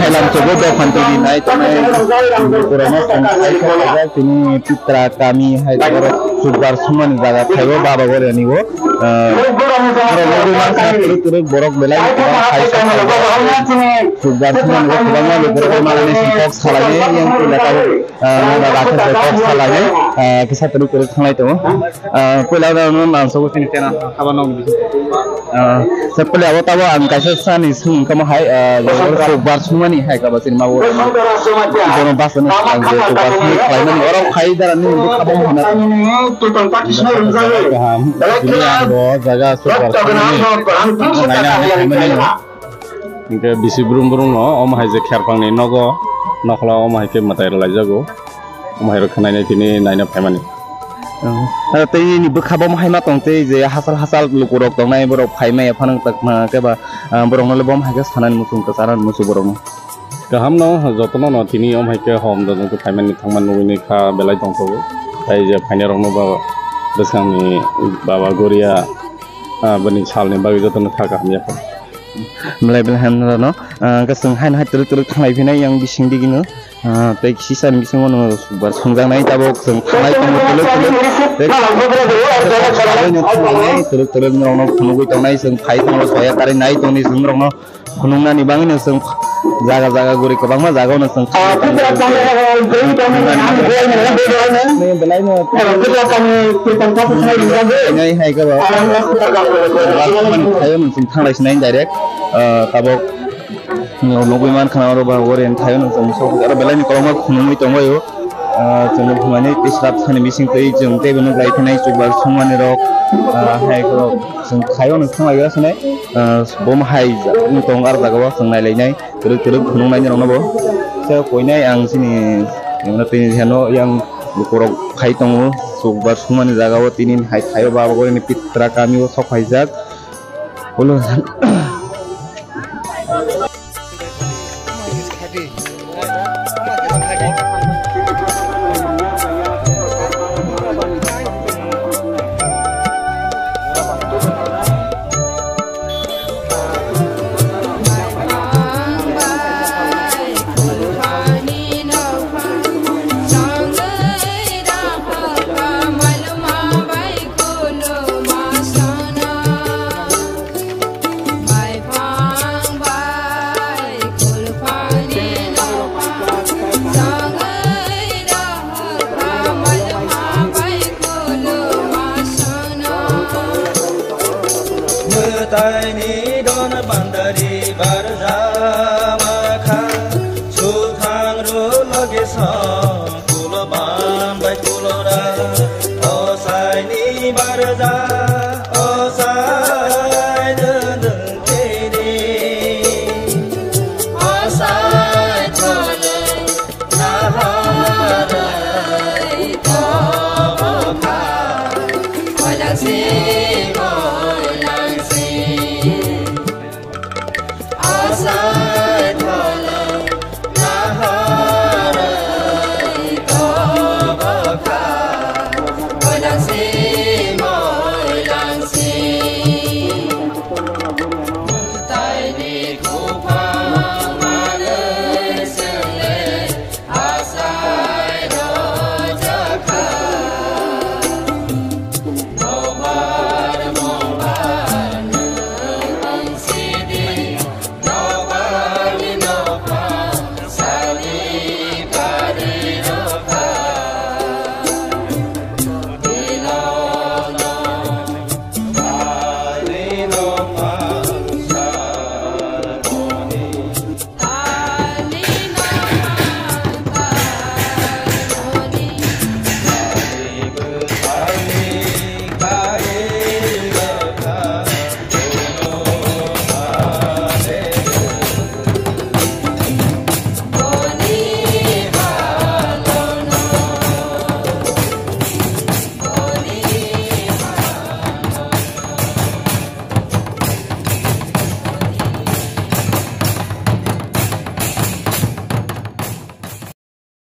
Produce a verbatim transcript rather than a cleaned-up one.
Lamsogo dophani twi nai tongnai borokno chwng hai khe khaijak tini Pitra kami hai borok chukbar songmani jaga thaibo baba gorani o. Borok nugwi mankha kwrwk kwrwk borok belai kwbang hai khe khaijak. Chukbar songmani o kwbangma lukurok manani kok salaini yang puila tabuk. Ah, nang da rakhe se kok salai, ah, kisa kwrwk kwrwk thanglai tongo. Ah, puila oro no nang sogo chini tena haba nog di. Ah, se puila abo tabo ang kaisa sani swng kamo hai, ah, jabor chukbar songmani hai kaba chini ma bo. Bono basa no ang je chukbar songmani khlai mani oro khai dara ni bo khabo hana. Kaham, chini ang bo jaga chukbar songmani. Naina ang khai mani. Hingke bisi brum brum no omo hai je kherpang ni nogo nokhla omo hai khe mwtai rwlai jago. Omo hai rok khe nainai tini naina phaimani. Ah, tei nini bwkha bo hai ma tong tei je hachal hachal luku rok tongnai borok phai maya phano tak ma khe ba, ah, borok no le bo hai khe sanani muchung kwcharo muchung borok no. Kaham no jotono no tini omo hai khe hom dojong khe phaimani thangma nugwi ni kha belai tong thogo. Tai je phainai rok no ba bwskang ni baba goria, ah, bini sal ni bagwi jotono kha kaham ya kho. Belai belai hamya no, ah, hwnkhe chwng haino hai twrwk twrwk thanglai phinai yang bising digino, ah, tei kisa ni bisingo no chukbar songjaknai tabuk chwng thanglai tongo twrwk twrwk. Tei twrwk twrwk norokno phunugwi tongnai chwng phai tongo soya karwi nai tongni chwng norokno phunuknani bagwino chwng jaga jaga guri kwbangma jagao no chwng belai no hai khe bo thanglai sinai direct, ah, tabuk nugwi mankha oro ba ore thaio no chwng sok aro belai ni kwbangma khunui tongbaio, ah, chwng bumani tisrap sani bising twi chwng teibo nuklai phinai chukbar songmani rok, ah, hai khe bo chwng thaio no thanglai sinai, ah, bom hai wng tong aro jaga o chwng nailainai. Twrwk twrwk phunuknai norokno bo. Tei koinai ang chini, emno tini heno yang lukurok phai tongo, chukbar songmani jaga o tini hai thaio baba gorini pitra kami o sok phaijak. Ulo. Mwtaini don bandari barja makha, suthang ro loge song, kulo bam bai kulo ra, osaini barja, osai dun dun kiri, osai kole.